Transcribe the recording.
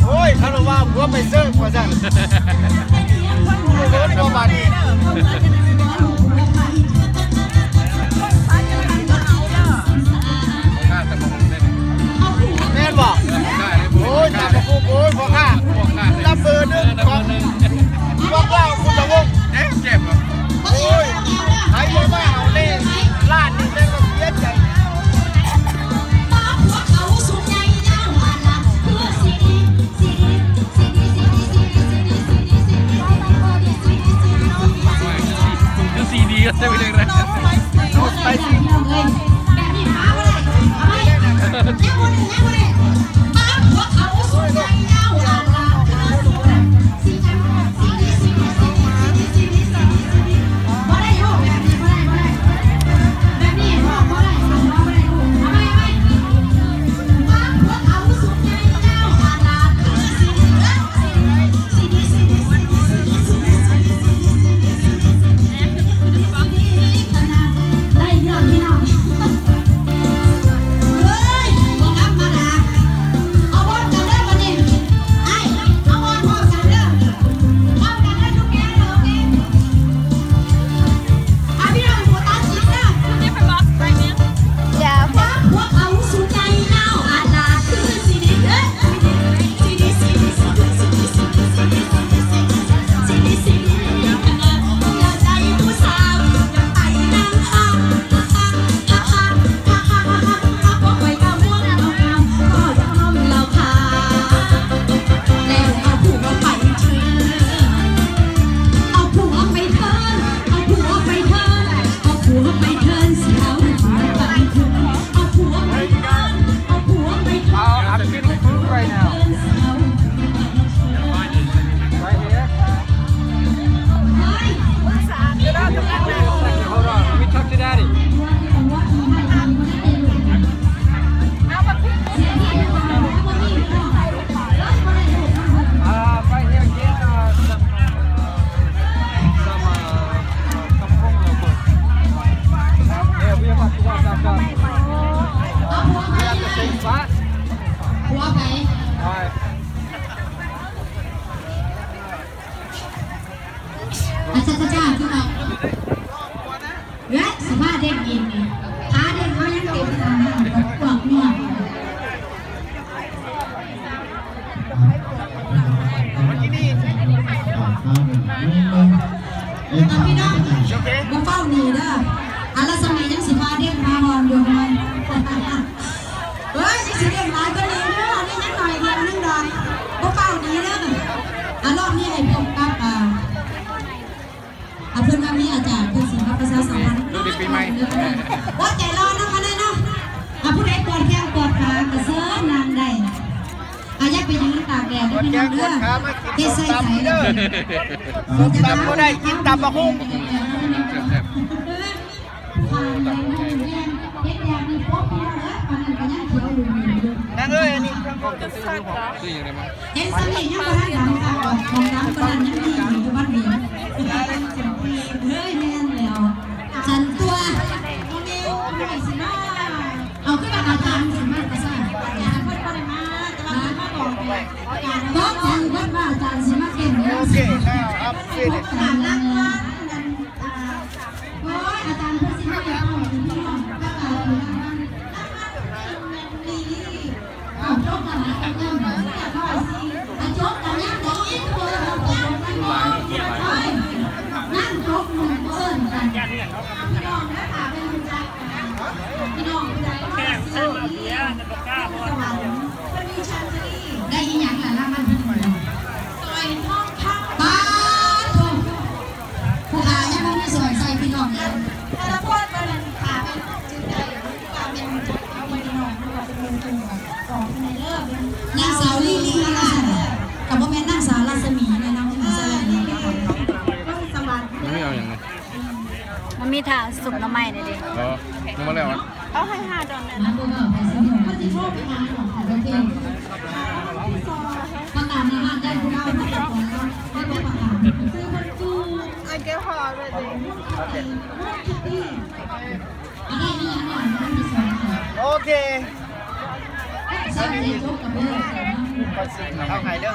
ໂອ້ຍ ຄາລາວານ ຜົວໄປເສີກວ່າຊັ້ນ ຮູ້ເບິດບໍ່ບາດນີ້ ແມ່ນບໍ່? ໂອ້ຍ ຕຳບັກຫຸ່ງ ໂອ້ຍ ພໍ່ຄ້າ ລຳເບີໜຶ່ງຂອງພວກລາວພຸດທະວົງ ແຈ້ມໆ ໂອ້ຍ ໃຜບໍ່ມາເອົາແນ່ ລ້ານນີ້ແມ່ນວ່າເສຍໃຈ. ຄືຊີດີກໍເຕັມເລີຍນະ No spicy. ອາຈານ ອາຈານ ຄືວ່າ ເອີຍ ຊິພາເດັກອີກນີ້ ພາເດັກເຮົາຍັງເຕັມທາງນັ້ນ ພວກເມຍ ພີ່ນ້ອງ ບໍ່ຟ້າວໜີເດີ ອາລັດສະໝີຍັງຊິພາເດັກມາຮອນຢູ່ ເຮີ້ຍ ຍັງຊິເດັ່ນຫຼາຍກວ່ານີ້ເດີ ອັນນີ້ຍັງໜ້ອຍດຽວໜຶ່ງດອກ ບໍ່ຟ້າວໜີເດີ ອາ ລອບນີ້ໃຫ້ພົບກັບ ອາ ອາ ເພິ່ນວ່າມີອາຈານເພິ່ນຊິມາປະຊາສຳພັນ ໂອ້ ໃຈຮ້ອນເນາະ ມາແນ່ເນາະ ອາ ຜູ້ໃດປວດແຂ້ງປວດຂາກໍເຊີນນັ່ງໄດ້ ອາ ຢ່າໄປຢືນຕາກແດດເດີພີ່ນ້ອງເດີ ເຮັດໃສ່ໃຈເດີ ສົ້ມຕຳບໍ່ໄດ້ ກິນຕຳບັກຫຸ່ງ ແຊບໆ ນາງເອີຍ ອັນນີ້ ເຫັນສຳນີ້ຍັງບໍ່ທັນດຳ ອອກຂອງດຳກວ່ານັ້ນຍັງມີຢູ່ ຢູ່ບ້ານເມຍ ເຮີ້ຍ ແມ່ນແລ້ວ ສັນຕົວ ເອົາ ຄືວ່າອາຈານຊິມາກະຊາ ອາຈານເພິ່ນບໍ່ໄດ້ມາ ແຕ່ວ່າເພິ່ນມາບອກ ບອກໃຈເພິ່ນວ່າອາຈານຊິມາເຕັ້ນ ໂອເຄ ນະ ອັບເດດ ໂອ້ຍ ອາຈານເພິ່ນຊິມາເອົາ ເອົາຈົບແລ້ວນະ ເອົາ ຈົບແລ້ວຍັງໄດ້ອີກ ເອີ ເອົາ ຈົບແລ້ວ ເອີ ຍັງຈົບໜຶ່ງ ເອີ້ນກັນ ພີ່ນ້ອງເດີ ຖ້າເປັນຮູ້ຈັກ ພີ່ນ້ອງຜູ້ໃດມາຊິວ ໄດ້ອີ່ຫຍັງລະລາງວັນທີ່ໜຶ່ງ ສ້ອຍທອງຄຳ ປາດໂທ ຜູ້ຂ້າຍັງບໍ່ມີສ້ອຍໃສ່ພີ່ນ້ອງເລີຍ ແຕ່ລະຄົນບໍ່ແມ່ນຖ້າເປັນ ຈຶ່ງໄດ້ ຖ້າເປັນເອົາໄວ້ນ້ອງ ຫຼືວ່າເປັນໝູ່ຈຸ່ມກໍຂອບໃນເລີ ນາງສາວລີລີ ນາງສາວ ກໍບໍ່ແມ່ນນາງສາວລັດສະໝີແມ່ນາງ ເອີ ນີ້ເດ້ ຄົນສະຫວັນ ມັນມີເອົາຫຍັງນີ້ ມັນມີຖ້າຊຸບໜໍ່ໄມ້ນີ້ເດ້ ເອີ ຍັງບໍ່ແລ້ວອະ ເອົາໃຫ້ຫ້າດອນແດ່ ມັນບໍ່ເວົ້າໃຜຊິຮູ້ ມັນຊິໂທໄປຫານ້ອງ ໂອເຄ ປະກາດໃນຮ້ານໄດ້ຜູ້ເວົ້າ ໄດ້ບໍ່ປະກາດ ຊື້ເພິ່ນຢູ່ I get her already. ໂອເຄ ເອົາໃຫ້ເດີ້.